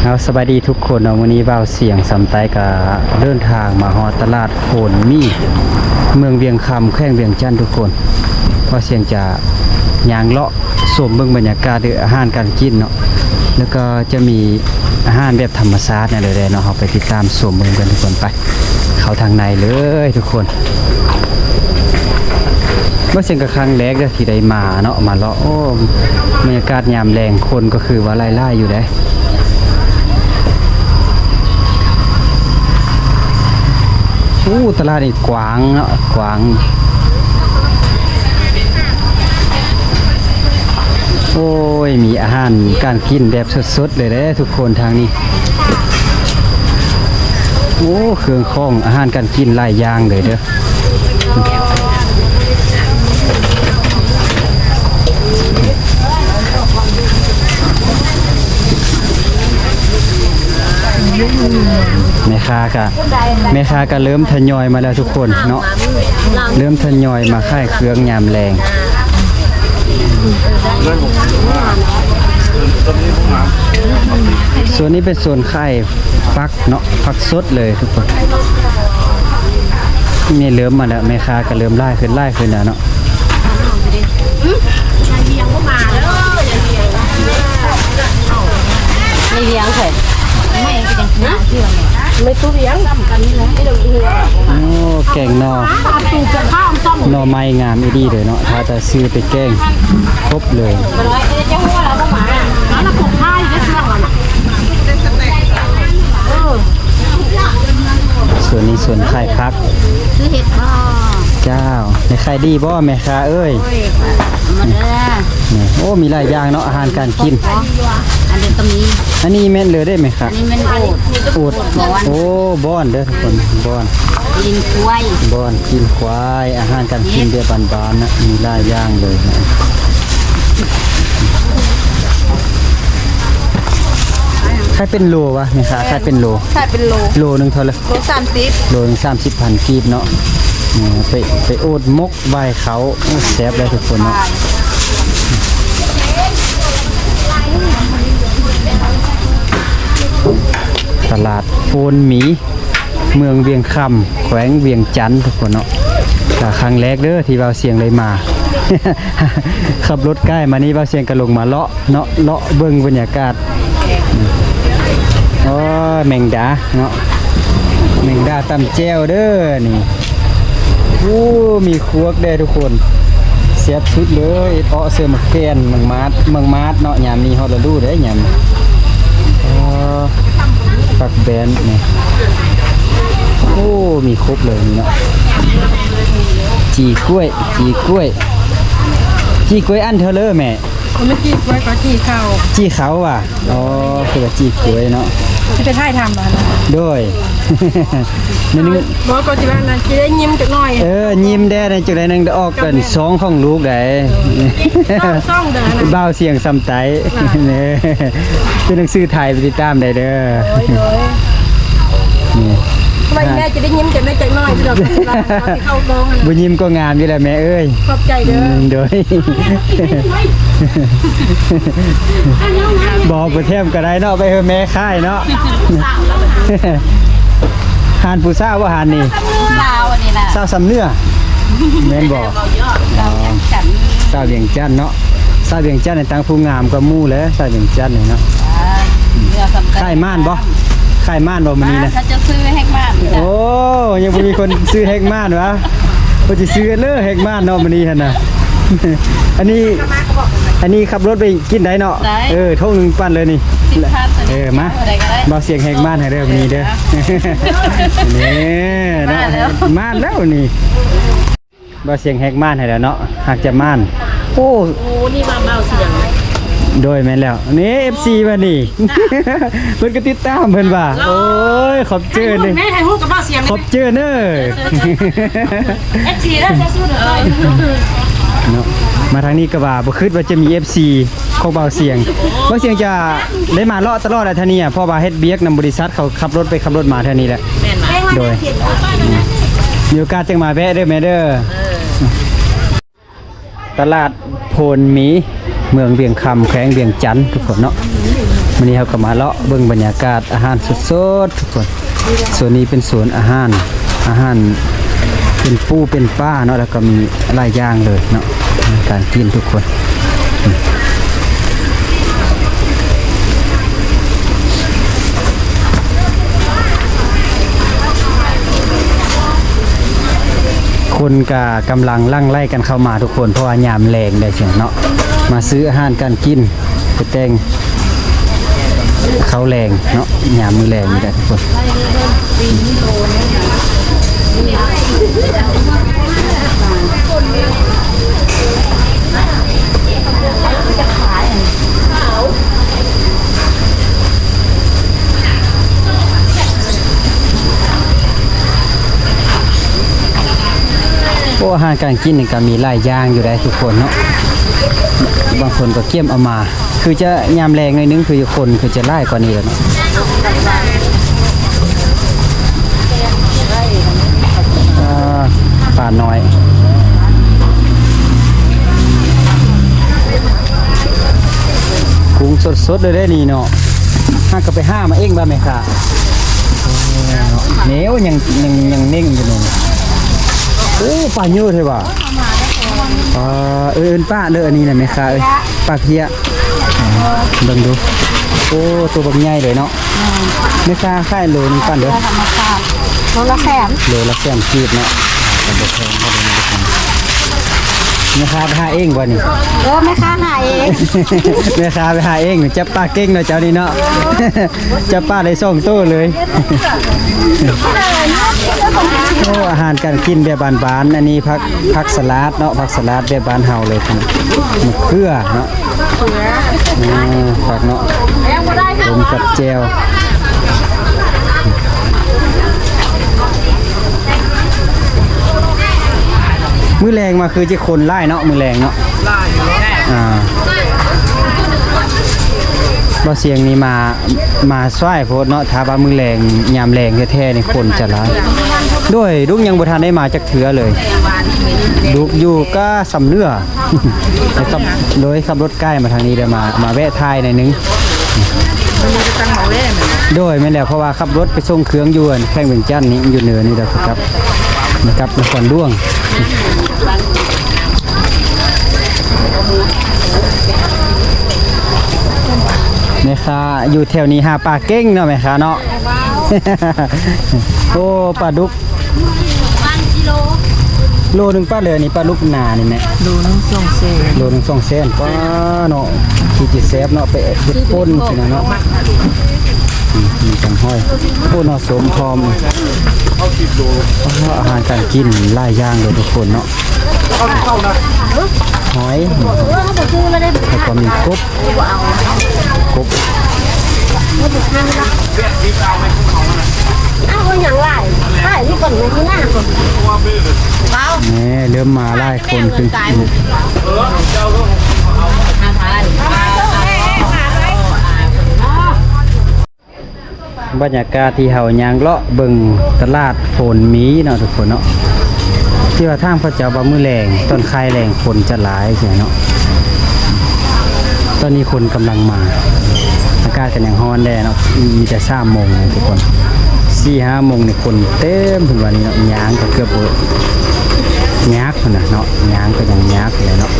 ເອົາ ສະບາຍດີທຸກຄົນເນາະ, ມື້ນີ້ບ່າວສຽງສຳໄຕກະເດີນທາງມາຮອດຕະຫຼາດໂພນໝີ ເມືອງວຽງຄຳ ແຂວງວຽງຈັນທຸກຄົນ. ບ່າວສຽງຈະຍ່າງເລາະຊົມເບິ່ງບັນຍາກາດ ຫຼື ອາຫານການກິນເນາະ, ແລ້ວກໍຈະມີອາຫານແບບທຳມະຊາດແນວໃດເນາະ, ເຮົາໄປຕິດຕາມຊົມເບິ່ງກັນທຸກຄົນ. ໄປ ເຂົ້າທາງໃນເລີຍທຸກຄົນ. ບໍ່ເຊັ່ນກໍຄັ້ງແລກເດີ້ທີ່ໄດ້ມາເນາະ ມາເລາະ. ໂອ້ ບັນຍາກາດຍາມແລງ ຄົນກໍຄືວ່າຫຼາຍໆຢູ່ເດ້. ໂອ້ ຕະຫຼາດນີ້ກວ້າງເນາະ ກວ້າງ. ໂອ້ຍ ມີອາຫານການກິນແບບສົດໆເລີຍເດ້ທຸກຄົນທາງນີ້. ໂອ້ ເຄື່ອງຂອງອາຫານການກິນຫຼາຍຢ່າງເລີຍເດີ້. ແມ່ຄ້າກະ ແມ່ຄ້າກະເລີ່ມທະຍອຍມາແລ້ວທຸກຄົນເນາະ, ເລີ່ມທະຍອຍມາຂາຍເຄື່ອງຍາມແລງ. ສ່ວນນີ້ເປັນໂຊນຂາຍຜັກເນາະ, ຜັກສົດເລີຍທຸກຄົນ. ນີ້ເລີ່ມມາແລ້ວ, ແມ່ຄ້າກໍເລີ່ມຫຼາຍຂຶ້ນ, ຫຼາຍຂຶ້ນແລ້ວເນາະ. ຍາຍວຽງໃສ? ຍາຍວຽງ ໂອ້ ແກງໜໍ່ ໜໍ່ໄມ້ງາມອີ່ຫຼີເດີເນາະ, ຖ້າຈະຊື້ໄປແກງຄົບເລີຍ. ສ່ວນນີ້ສວນຂາຍຜັກ. ຊື້ເຫັດບໍ່? ເຈົ້າ ໄດ້ຂາຍດີບໍ່ແມ່ຄ້າເອີຍ? ໂອ້ຍ ມາເດີ. ນີ້ ໂອ້ ມີຫຼາຍຢ່າງເນາະ ອາຫານການກິນ. ອັນນີ້ກໍມີ. ອັນນີ້ແມ່ນເລີເດ້ແມ່ຄ້າ? ອັນນີ້ແມ່ນໂອດ. ໂອດ. ໂອ້ ບ່ອນເດີທຸກຄົນ ບ່ອນ. ຕີນຄວາຍ. ບ່ອນ ຕີນຄວາຍ. ອາຫານການກິນແບບບ້ານໆນະ ມີຫຼາຍຢ່າງເລີຍນະ. ຂາຍເປັນໂລວະແມ່ຄ້າ? ຂາຍເປັນໂລ. ຂາຍເປັນໂລ. ໂລໜຶ່ງເທົ່າໃດ? ໂລສາມສິບ. ໂລໜຶ່ງສາມສິບພັນກີບເນາະ. ເອີ ໄປ ໄປໂອດໝົກ ບາຍເຂົ້າ. ໂອ້ ແຊບເລີຍທຸກຄົນເນາະ. ຕະຫຼາດໂພນໝີ ເມືອງວຽງຄຳ ແຂວງວຽງຈັນ ທຸກຄົນເນາະ. ກະຄັ້ງແລກເດີທີ່ບ່າວສຽງໄດ້ມາ ຂັບລົດໃກ້ມານີ້ ບ່າວສຽງກະລົງມາເລາະເນາະ ເລາະເບິ່ງບັນຍາກາດ. ໂອ້ຍ ແມງດາເນາະ ແມງດາຕຳແຈ່ວເດີນີ້. ໂອ້ ມີຄວກແດ່ທຸກຄົນ ແຊບສຸດເລີຍ. ເອາະເສີມໝາກແກ່ນ ໝາກມາດ ໝາກມາດເນາະ. ຍາມນີ້ຮອດລະດູເດ້ຍາມນີ້. ອໍ ຜັກແບນນີ້. ໂອ້ ມີຄົບເລີຍນີ້ເນາະ. ຈີ່ກ້ວຍ ຈີ່ກ້ວຍ ຈີ່ກ້ວຍອັນເທີເລີແມ່? ບໍ່ແມ່ນຈີ່ກ້ວຍ ກໍຈີ່ເຂົ້າ. ຈີ່ເຂົ້າຫວາ? ອໍ ຄືວ່າຈີ່ກ້ວຍເນາະ. ຊິໄປຖ່າຍທຳບໍ່? ໂດຍ ແມ່ນ ບໍ່ ກໍຊິວ່ານັ້ນ ຊິໄດ້ຍິ້ມຈັກໜ້ອຍ. ເອີ ຍິ້ມແດ່ ຈັ່ງໃດໜຶ່ງອອກກັນຊ່ອງຂອງລູກໃດ. ຊ່ອງ ຊ່ອງເດີ ບ່າວສຽງສຳໄຕ. ເປັນໜັງສືໄທໄປຕິດຕາມໄດ້ເດີ. ໂດຍ ໂດຍ ນີ້ ວ່າແມ່ຈະໄດ້ຍິ້ມຈັກໜ້ອຍ ຈັກໜ້ອຍ ດອກ ເຂົ້າກ້ອງຫັ້ນນະ. ບໍ່ຍິ້ມກໍງາມຢູ່ແລ້ວແມ່ເອີຍ. ຂອບໃຈເດີ. ອືມ ໂດຍ ບອກໄປແຖມກໍໄດ້ເນາະ ໄປເຮີແມ່ຂາຍເນາະ. ຮ້ານຜູ້ສາວບໍ່ຮ້ານນີ້? ສາວອັນນີ້ນະ ສາວສຳເໜືອ ແມ່ນບໍ່? ອໍ ສາວວຽງຈັນເນາະ. ສາວວຽງຈັນນີ້ຕ່າງຜູ້ງາມກວ່າໝູ່ແຫຼະ ສາວວຽງຈັນນີ້ເນາະ. ຂາຍມ່ານບໍ່? ຂາຍມ່ານບໍ່ມື້ນີ້ນະ? ເຂົາຈະຊື້ແຮກມ່ານ. ໂອ້ ຍັງບໍ່ມີຄົນຊື້ແຮກມ່ານຫວາ? ເພິ່ນຊິຊື້ເລີແຮກມ່ານເນາະມື້ນີ້ຫັ້ນນະ. ອັນນີ້ ອັນນີ້ຂັບລົດໄປກິນໄດ້ເນາະ? ໄດ້. ເອີ ຖົງໜຶ່ງປັ່ນເລີຍນີ້. ສິບພັນ. ເອີ ມາ ເອົາໄດ້ກໍໄດ້ ບ່າວສຽງແຮກມ່ານໃຫ້ເດີມື້ນີ້ເດີ. ນີ້ເນາະ ມາແລ້ວນີ້. ບ່າວສຽງແຮກມ່ານໃຫ້ແລ້ວເນາະ ຫາກຈະມ່ານ. ໂອ້ ໂອ້ ນີ້ວ່າບ່າວສຽງ. ໂດຍ ແມ່ນແລ້ວ ນີ້ ເອັຟຊີ ບັດນີ້ ເພິ່ນກໍຕິດຕາມເພິ່ນວ່າ. ໂອ້ຍ ຂອບເຈີເດີ ຂອບເຈີເດີ ເອັຟຊີ ເດີ ເຈົ້າສູ້ເດີ. ເນາະ ມາທາງນີ້ກໍວ່າບໍ່ຄິດວ່າຈະມີ ເອັຟຊີ ຂອງບ່າວສຽງ. ບ່າວສຽງຈະໄດ້ມາເລາະຕະຫຼອດແຫຼະທາງນີ້ ເພາະວ່າເຮັດວຽກນຳບໍລິສັດ ເຂົາຂັບລົດໄປຂັບລົດມາແຖວນີ້ແຫຼະ. ແມ່ນ. ໂດຍ ມີໂອກາດຈຶ່ງມາແວະເດີແມ່ເດີ. ເອີ ຕະຫຼາດໂພນໝີ ເມືອງວຽງຄຳ ແຂວງວຽງຈັນ ທຸກຄົນເນາະ. ແ ນີ້ເຮົາກໍມາເລາະເບິ່ງບັນຍາກາດອາຫານສົດໆ ທຸກຄົນ. ໂຊນນີ້ເປັນໂຊນອາຫານ ອາຫານເປັນປູເປັນປາເນາະ ແລ້ວກໍມີຫຼາຍຢ່າງເລີຍເນາະ ການກິນທຸກຄົນ. ຄົນກະກຳລັງຫຼັ່ງໄຫຼກັນເຂົ້າມາທຸກຄົນ ເພາະວ່າຍາມແລງໄດ້ຊີ້ເນາະ ມາຊື້ອາຫານການກິນ ໄປແຕ່ງເຂົ້າແລງເນາະ ຍາມມື້ແລງນີ້ແຫຼະທຸກຄົນ. ໂອ້ ອາຫານການກິນນີ້ກໍມີຫຼາຍຢ່າງຢູ່ໄດ໋ທຸກຄົນເນາະ ບາງຄົນກໍກຽມເອົາມາ ຄືຈະຍາມແລງໜ້ອຍໜຶ່ງ ຄືຄົນຄືຈະຫຼາຍກວ່ານີ້ແຫຼະເນາະ. ອ່າ ປານ້ອຍ ກຸ້ງສົດໆ ເລີຍເດ້ນີ້ເນາະ ຫາກໍໄປຫາມາເອງບໍ່ແມ່ຄ້າ? ແນວຍັງ ຍັງ ຍັງເໜັງຢູ່ນີ້. ໂອ້ ປາເຍອະແທ້ວ່າ. ອ່າ ເອີ້ນປາເດີ ອັນນີ້ນະແມ່ຄ້າເອີຍ ປາເພຍ. ເບິ່ງດູ ໂອ້ ໂຕບັກໃຫຍ່ເລີຍເນາະ. ແມ່ຄ້າຂາຍໂລໜຶ່ງປານໃດ? ໂລລະແສນ ໂລລະແສນກີບເນາະ. ແມ່ຄ້າໄປຫາເອງບໍ່ນີ້? ເອີ ແມ່ຄ້າຫາເອງ ແມ່ຄ້າໄປຫາເອງ. ຈັບປາເກັ່ງເນາະເຈົ້ານີ້ເນາະ ຈັບປາໄດ້ສອງໂຕເລີຍ. ໂອ້ ອາຫານການກິນແບບບ້ານໆ ອັນນີ້ຜັກ ຜັກສະຫຼັດເນາະ ຜັກສະຫຼັດແບບບ້ານເຮົາເລີຍ ມະເຂືອເນາະ. ອ່າ ຜັກເນາະ ລົມກັບແຈ່ວ. ມື້ແລງມາຄືຊິຄົນຫຼາຍເນາະ ມື້ແລງເນາະ. ອ່າ ບໍ່ສຽງນີ້ມາ ມາສວາຍໂພດເນາະ ຖ້າວ່າມື້ແລງ ຍາມແລງແທ້ໆນີ້ຄົນຈະຫຼາຍ. ໂດຍ ລຸງຍັງບໍ່ທັນໄດ້ມາຈັກເທື່ອເລີຍ ລຸງຢູ່ກະຊຳເໜືອ. ແລ້ວກໍໂດຍຂັບລົດໃກ້ມາທາງນີ້ ໄດ້ມາ ມາແວະຖ່າຍໜ້ອຍໜຶ່ງ. ໂດຍ ແມ່ນແລ້ວ ເພາະວ່າຂັບລົດໄປສົ່ງເຄື່ອງຢູ່ແຂວງວຽງຈັນນີ້ ຢູ່ເໜືອນີ້ແລ້ວກໍກັບ ກັບນະຄອນຫຼວງ. ແມ່ຄ້າຢູ່ແຖວນີ້ຫາປາເກັ່ງເນາະແມ່ຄ້າເນາະ. ໂອ້ ປາດຸກ ໂລໜຶ່ງປາເລີຍນີ້ ປາດຸກນານີ້ແມ່. ໂລໜຶ່ງສອງແສນ ໂລໜຶ່ງສອງແສນ ປາເນາະ ຄືຊິແຊບເນາະ ໄປເຮັດປົ່ນຊີ້ນະເນາະ. ອືມ ມີຈັງຫອຍ ໂອ້ ເນາະ ສົ້ມພ້ອມ. ອາຫານການກິນຫຼາຍຢ່າງເລີຍທຸກຄົນເນາະ. ຫອຍ ແລ້ວກໍມີກົບ ກົບ. ເອົາຫຍັງຫຼາຍ ຫຼາຍນີ້ກ່ອນ ຢູ່ໜ້າກ່ອນ. ແມ່ ເລີ່ມມາຫຼາຍຄົນຂຶ້ນ. ບັນຍາກາດທີ່ເຮົາຍ່າງເລາະເບິ່ງຕະຫຼາດໂພນມີເນາະທຸກຄົນເນາະ ທີ່ວ່າທາງເຂົາເຈົ້າວ່າມື້ແລງ ຕອນຄ້າຍແລງຄົນຈະຫຼາຍຊີ້ເນາະ. ຕອນນີ້ຄົນກຳລັງມາ ອາກາດກໍຍັງຮ້ອນແດ່ເນາະ ມີແຕ່ສາມໂມງເລີຍທຸກຄົນ ສີ່ຫ້າໂມງນີ້ຄົນເຕັມເພິ່ນວ່ານີ້ເນາະ. ຍ່າງກໍເກືອບບໍ່ຍາກພຸ້ນນະເນາະ ຍ່າງກໍຍັງຍາກຢູ່ເນາະ.